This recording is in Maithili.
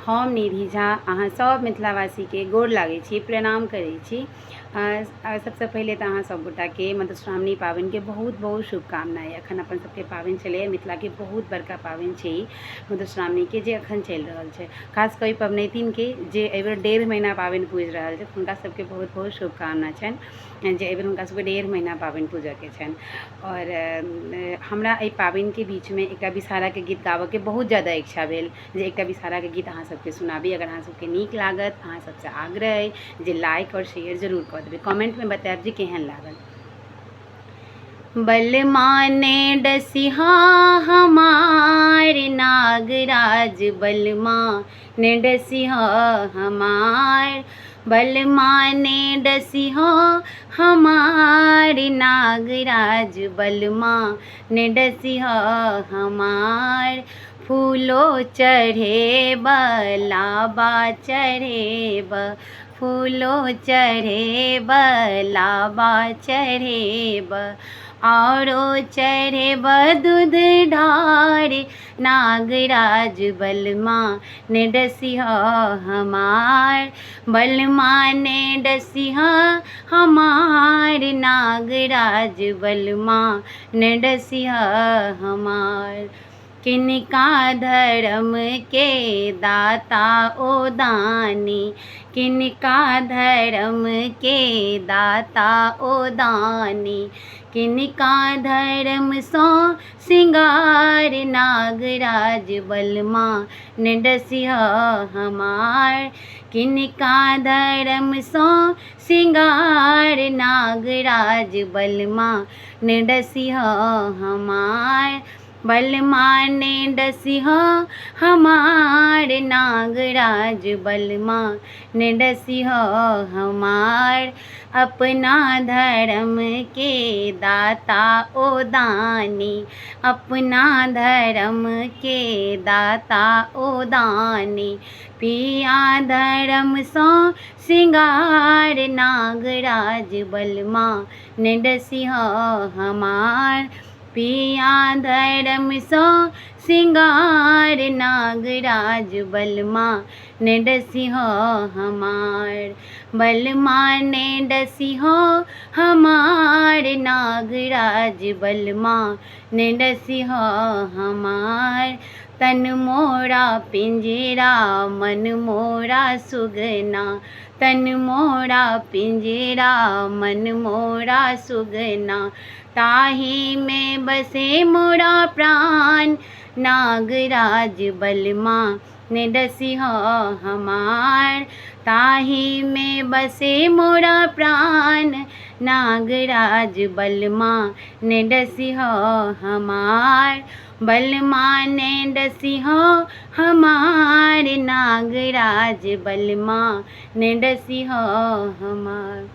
हम निधि झा अहाँ सब मिथिलावासीके गोर लागै छी, प्रणाम करै छी। सबसँ पहिले तऽ अहाँ सब गोटाके मधुश्रावणी पाबनिके बहुत बहुत शुभकामना। अखन अपन सबके पाबनि छलैए, मिथिलाके बहुत बड़का पाबनि छै ई मधुश्रावणीके, जे अखन चलि रहल छै। खास कऽ ई पबनैतिनके जे एहिबेर 1.5 महीना पाबनि पूजि रहल छै, हुनका सबके बहुत बहुत शुभकामना छनि जे एहिबेर हुनका सबके 1.5 महीना पाबनि पूजऽके छनि। आओर हमरा एहि पाबनिके बीचमे एकटा विषहाराके गीत गाबऽके बहुत ज्यादा इच्छा भेल जे एकटा विषहाराके गीत अहाँ सबके सुनाबी। अगर अहाँ सबके नीक लागत, अहाँ सबसँ आग्रह अइ जे लाइक आओर शेयर जरूर कऽ देबै, कमेंटमे बतायब जे केहन लागल। बलमा ने डसिहा हमार नागराज, बलमा ने डसिहा हमार, बलमा ने डसिहा हमार नागराज, बलमा ने डसिहा हमार। फूलो चढ़ेब लाबा चढ़ेब, फूलो चढ़ेब लाबा चढ़ेब, औरो चढ़ेब दूध ढार नागराज, बलमा ने डसिहा हमार, बलमा ने डसिहा हमार नागराज, बलमा ने डसिहा हमार। किनका धर्म के दाता ओ दानी, किनका धर्म के दाता ओ दानी, किनका धर्म सँ सिंगार नागराज, बलमा ने डसिहा हमार, किनका धर्म सँ सिंगार नागराज, बलमा ने डसिहा हमार, बलमा ने डसिहा हमार नागराज, बलमा ने डसिहा हमार। अपना धर्म के दाता ओ दानी, अपना धर्म के दाता ओ दानी, पिया धर्म सँ सिंगार नागराज, बलमा ने डसिहा हमार, पिया धर्म सँ सिंगार नागराज, बलमा ने डसिहा हमार, बलमा ने डसिहा हमार नागराज, बलमा ने डसिहा हमार। तन मोरा पिंजरा मन मोरा सुगना, तन मोरा पिंजरा मन मोरा सुगना, ताही में बसे मोरा प्राण नागराज, बलमा ने डसिहा हमार, ताही में बसे मोरा प्राण नागराज, बलमा ने डसिहा हमार, बलमा ने डसिहा हमार नागराज, बलमा ने डसिहा हमार।